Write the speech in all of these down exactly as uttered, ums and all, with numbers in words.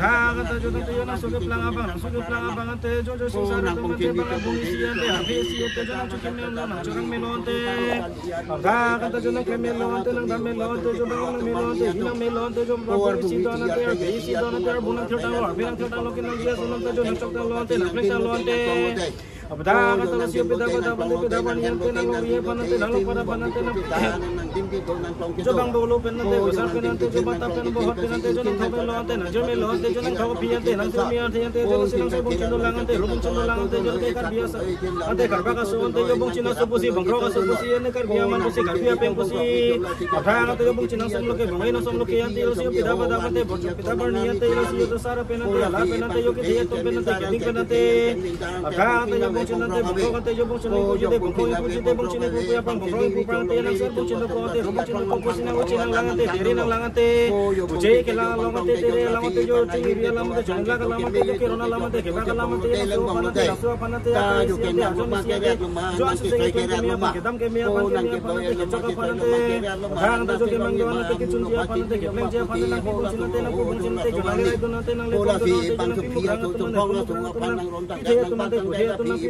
Aphuthak anta jo nangtum jo nangso keplang abang, nangso keplang abang ante jo jo sungsar atum ante bang abung isi ante, api isi ante jo nangchokim melo, nangchorang melo ante. Aphuthak anta jo nangklem melo ante, nangdam melo ante, jo bang nang melo ante, hinang melo ante, jo bang abung isi do-an ante, api isi do-an ante, abung nangthirtanglo, api nangthirtanglo, kenangji ason anta jo nangchoktanglo ante, nangplengtanglo ante. Aphuthak anta lasi pida pada pada pida pani ante, nanglongri aphan ante, nanglong pada aphan ante, nang jo bang dolo pen ante, bosar pen ante, jo bata pen bohot pen ante, jo nangthok melo ante, nangjir melo ante, jo nangthok aphi ante, nangsir mi ante ante, jo lasi nangso bongchin dolang ante, ro bongchin dolang ante, jo ke Karbi aso ante, Karbak aso ante, jo bongchin aso pusi, bangkrok aso pusi, ane Karbi aman pusi, Karbi apeng pusi. Aphuthak ante jo bongchin angsong loke, bongchin angsong loke ante, lasi pida pada ante, bor pida pani ante, lasi jo sar pen ante, la pen ante, jo kethe atum pen ante, keding pen ante. Aphuthak ante jo bongchin ante, bongkrok ante jo bongchin ingpu jite, bongkrok ingpu jite, bongchin ingpu pu aphan bongkrok ingpu prang ante, nangsar bongchin dokok ante, ro bongchin dokok pusi nang uchi nanglang ante, tere nanglang ante. Uchi kelang along ante, tere along ante, jo chingri alam ante, chonglak alam ante, jo keron alam ante, kebak alam ante, laso aphan ante, laso aphan ante, akai isi ante, ajon isi ante, jo asu se keklem keme aphan, kedam keme aphan, keme aphan ante, kechok aphan ante. Aphuthak ante jo kemang do-an ante, kechunji aphan ante, keplengji aphan ante, nangpi bongchin ante, nangpo bongchin ante, jo nangle rai do-an ante, nangle pon do-an ante, jo nangpi mukrang atum ante, nangpi mukrang atum ante, kethe atum ante, kethe atum ante,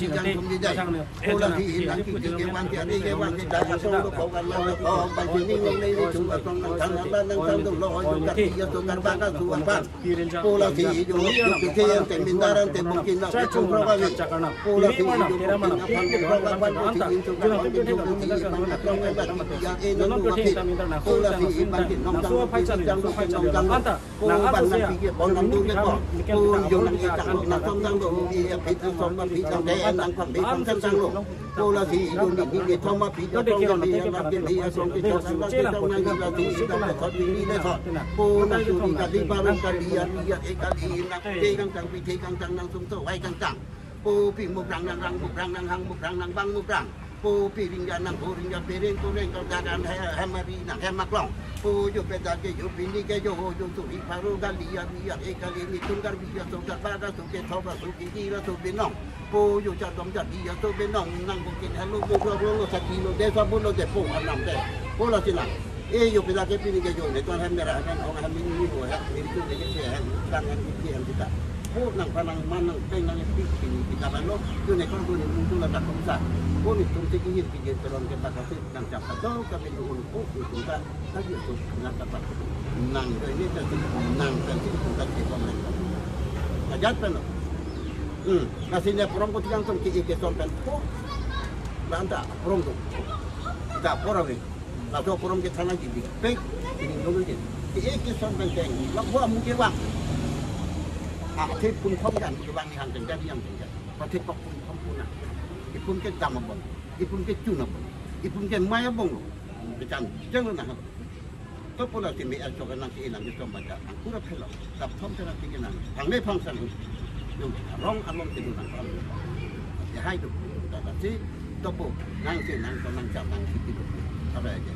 kejang thum kejai. Pu lasi nang kiki kevan ke ari kevan ke dai asong lo kau kan lo kau ban sini nang nai ni chung asong nang thang nang nang thang dong lo oi lo kaki ya so karbak asu apan. Pu lasi ijo ijo ke yang te mindaran te bungkin na ku chung ro kami. Pu lasi ijo bungkin na pan ku ro ka pan ku si in chung ka pan ku si in pan na krong ka si ya e nang lu ka si. Pu lasi in ban kin nong tang lu ki jang lu ki nong tang lu. Pu ban nang pi ke pon nang du ke pon. Pu ijo nang e tang lu nang som tang lu ki ya pi tu som ma pi tang de nang kam pi tang tang lu. Pu lasi ijo ni ni ni thom ma pi jo tong ni ni ya la ke ni ya song ke chok nang la ke chok nang ni la si ijo ke thot ni ni le thot. Pu nang tu ni ka di parong ka di ya ni ya e ka di nang te kang tang pi te kang tang nang sum to wai kang tang. Pu pi mubrang nang rang mubrang nang hang mubrang nang bang mubrang. Pu pi ring ya nang pu ring ya pi ring pu ring kau dagan he he mari nang he maklong. Pu jo pe da ke jo pi ni ke jo ho jo tu ri paru ga li ya ni ya e ka li ni tung gar bi ya so gar ba ga so ke tho ga so ki di ra so binong. Pu jo cha dom cha di ya so binong nang ko kin halo ko ko lo lo sa ki lo de sa bu lo de pu anam de. Pu lo si nang. E jo pe da ke pi ni ke jo ne ton hem mera hem ong hem ni ni ho hem ni tu ne ke se hem kan hem ki hem kita. Pu nang pa nang man nang peng nang pi pi ni kita ba lo. Tu ne kon tu ni tu la ta kong sa. Pu ni tum te ki hir ki je teron ke ta ka si nang chap ka do ka pi tu un pu ni tu ka. Ta ji tu nang ta pa. Nang ke ni ta si nang ta si tu ka ke kon nang. Ka jat pa no. Hmm. Lasi ne prong ko tiang ton ke e ke son pen pu. Ban ta prong tu. Ta por ave. Laso prong ke thana ji bi pek, ini dong ke. Ke e ke son pen teng, la bua mu ke wang. Ah, the pun khom kan ke wang ni hang teng jadi yang teng jadi. Pathe pak pun khom puna. Ipun ke dam abong, ipun ke chun abong, ipun ke mai abong lo. Ke chan, jeng lo na ha. To pu lasi me er chok nang ke inang ke som baja. Ang pura phelo. Kap thom thana ti ke nang. Phang me phang san. Yung rong along ke nang phang. Ya hai tu. Tata si topo nang si nang to nang cham nang si ti tu. Apa aja.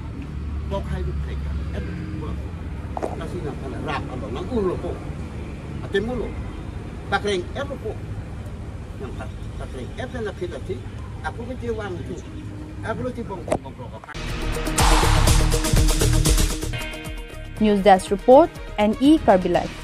Pok hai tu thek. Et pu. Nasi nang phang rap along nang ur lo po. Ate mulo. Pakreng et lo po. Nang phang pakreng et na phit ati. Aku ke je wang tu. Aku lo ti bong bong bong bong. News Desk Report, N E Karbi Live.